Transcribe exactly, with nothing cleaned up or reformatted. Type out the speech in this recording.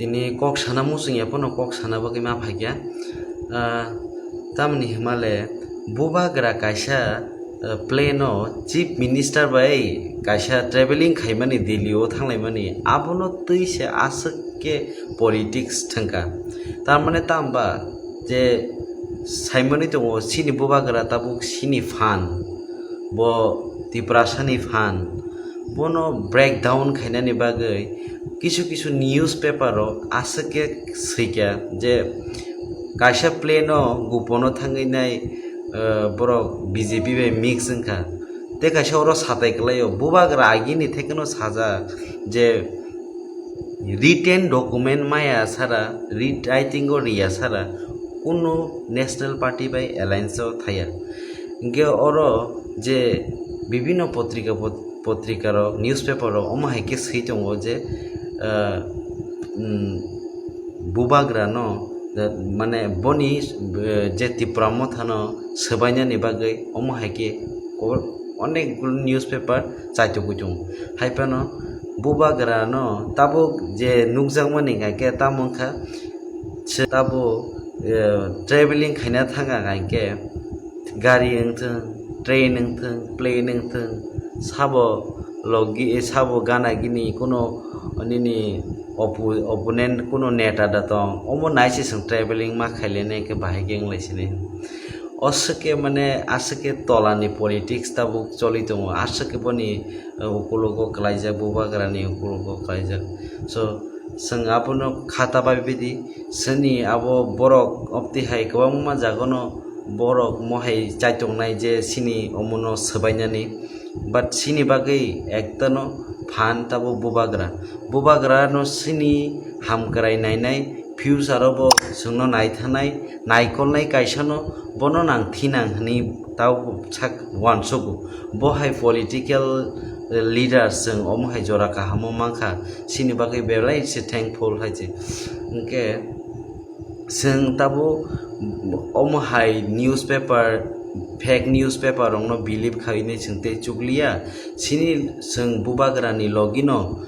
Tini kok sana muchung ya phano kok sana bagwi ma phaikya. Ah, tamni hwnmale bubagra kaisa, ah, plane o chief minister bai kaisa traveling khaimani Delhi o thanglaimani abono twi se aswk khe politics thangkha. Tamani tamba je saimani tongo chini bubagra tabuk chini phan, bo Tiprasani phan, bono breakdown khainani bagwi kisu kisu newspaper rok aswk khe swikha je kaisa plane o gupono thangwi nai, eh, borok B J P bai mix wngkha, tei kaisa oro satai kwlaio. Bubagra agini thekheno sajak je written document maya sara, writ-, writing o riya sara, kunu national party bai alliance o thaya. Hinkhe oro je bibhinno potrika pot-, potrika rok, newspaper rok omo hai khe swi tongo je, ah, mm, bubagra no, eh, mane boni, eh, je Tipra Motha no swbainani bagwi omo hai khe ko-, onek newspaper chaitugwi tongo. Hai phano bubagra no tabuk je nukjakmani hinkhe tamo wngkha se tabuk, eh, traveling khaina thangkha hinkhe gari wngthwng, train wngthwng, plane wngthwng, sabo logi, sabo gana gini kuno nini oppo-, opponent kuno neta da tong, omo nai se chwng traveling ma khailene hinkhe bahai khe wnglaisini. Aswk khe mane aswk khe tolani politics tabuk choli tongo, aswk khe boni, eh, ukulogo kwlaijak, bubagrani ukulogo kwlaijak. So, chwng abono khata bai bidi, chini abo borok obtwi hai kwbangma jaga no borok mohai chaitongnai je chini omono swbainani, but chini bagwi ektano phan tabuk bubagra. Bubagra no chini hamkrai nainai, future o bo chwngno naithanai, naikolnai kaisa no bono nang thinang hwnwi tabuk sak uansugo. Bo hai political leader chwng omo hai jora kahamo mankha, chini bagwi belai se thankful hai se. Hinkhe chwng tabuk omo hai newspaper, fake newspaper rokno believe khainai chwng tei chukliya, chini chwng bubagrani logino